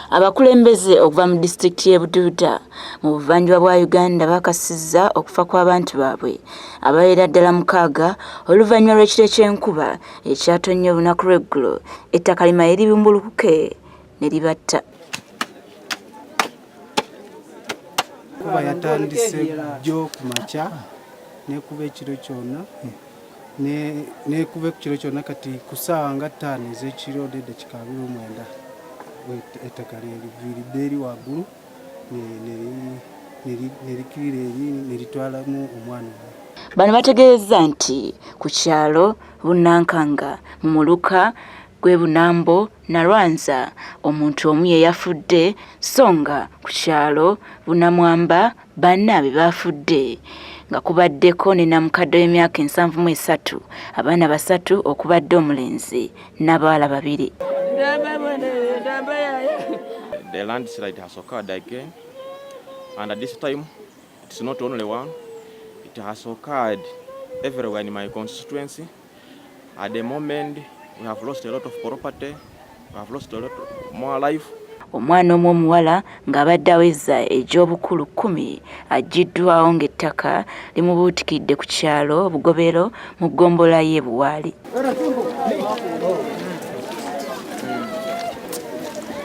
Abakulembeze okuva mu disitulikiti y'e Bududa mu buvanjuba bwa Uganda bakasizza okufa kw'abantu baabwe abawerera ddala 6 oluvannyuma lw'ekire ky'enkuba ekyatonnya olunaku lw'eggulo ettaka limaye libumbulukuke ne libatta. Enkuba yatandise jjo ku makya n'ekuba ekiro kyonna n'ekuba ekiro kyonna kati ku ssaawa nga 5 ez'ekiro n'eddakiika 29 ettaka lye liviiridde eri waggulu ne likkirira eri ne litwalamu omwana omu. Bano bategeezezza nti ku kyalo Bunankanga mu muluka gw'e Bunambo Nalwanza omuntu omu ye yafudde so nga ku kyalo Bunamwamba 4 be baafudde nga kubaddeko ne namukadde w'emyaka 73, abaana 3 okubadde omulenzi n'abawala 2. The landslide has occurred again, and at this time it's not only one, it has occurred everywhere in my constituency. At the moment we have lost a lot of property, we have lost a lot more life. Omwana omu omuwala ng'abadde aweza egy'obukulu 10 aggyiddwawo ng'ettaka limubuutikidde ku kyalo Bugobero mu ggombolola y'e Buwaali.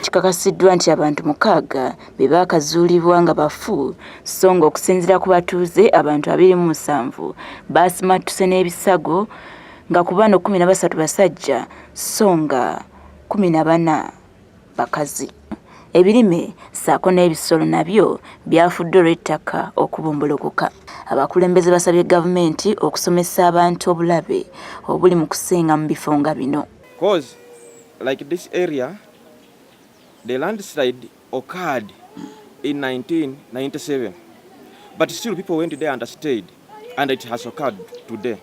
Kikakasiddwa nti abantu 6 be baakazuulibwa nga bafu so ng'okusinziira ku batuuze abantu 27 baasimattuse n'ebisago nga ku bano 13 basajja so nga 14 bakazi. Ebirime ssaako n'ebisolo nabyo byafudde olw'ettaka okubumbulukuka. Abakulembeze basabye gavumenti okusomesa abantu obulabe obuli mu kusenga mu bifo nga bino. Cause like this area, the landslide occurred in 1997, but still people went there and stayed, and it has occurred today.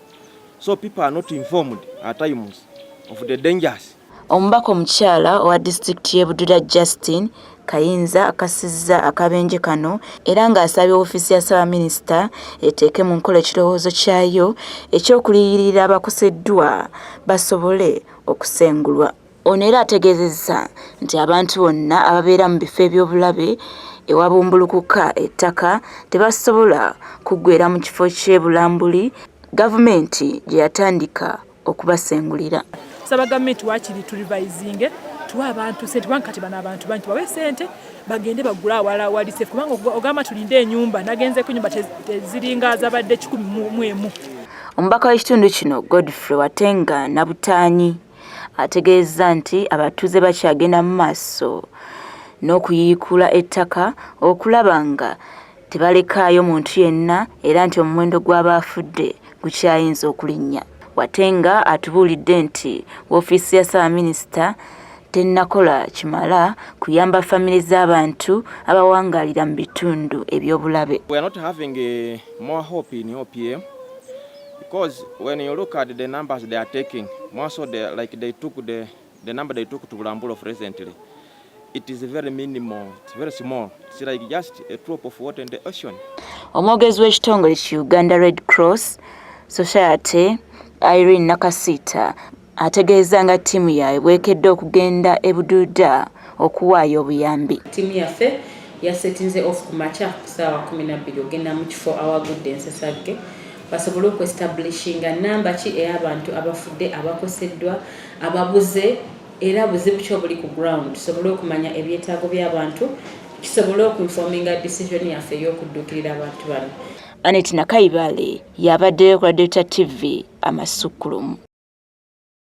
So people are not informed at times of the dangers. Omubaka omukyala owa disitulikiti y'e Bududa Justin Kayinza akasizza akabenje kano era ng'asabye ofiisi ya Ssaabaminisita eteeke mu nkola ekirowoozo kyayo eky'okuliyirira abakoseddwa basobole okusengulwa. Ono era ategeezezza nti abantu bonna ababeera mu bifo eby'obulabe ewabumbulukuka ettaka tebasobola kuggweera mu kifo ky'e Bulambuli gavumenti gye yatandika okubasengulira. Tusaba gavumenti waakiri turevisinge tuwe abantu sente kubanga kati bano abantu bangi, tubawe sente bagende bagule awalala awali safe kubanga ogamba tulinde ennyumba nagenzeeko ennyumba teziringa zabadde 101. Omubaka w'ekitundu kino Godfrey Watenga Nabutaanyi ategeezezza nti abatuuze bakyagenda mu maaso n'okuyiikula ettaka okulaba nga tebalekaayo muntu yenna era nti omuwendo gw'abaafudde gukyayinza okulinnya. Watenga atubuulidde nti woofiisi ya Ssaabaminisita tennakola kimala kuyamba famire z'abantu abawangaalira mu bitundu eby'obulabe. We are not having a more hope in OPM because when you look at the numbers they are taking, more so they, like they took the number they took to Bulambulo recently, it is very minimal, it's very small. It's like just a drop of water in the ocean. Omwogezi w'ekitongole ki Uganda Red Cross Society Irene Nakasiita ategeeza nga ttiimu yaabwe bwekedde okugenda e Bududa okuwaayo obuyambi. Ttiimu yaffe yasetinze off ku makya ku ssaawa 12 ogenda mu kifo awagudde ensesagge basobole okuestablishinga namba ki ey'abantu abafudde, abakoseddwa, ababuze era buzibu ki obuli ku ground, tusobole okumanya ebyetaago by'abantu, kisobole okuinforminga decision yaffe ey'okudduukirira abantu bano. Anet Nakaibale yabaddeyo ku Delta TV amasukkulumu.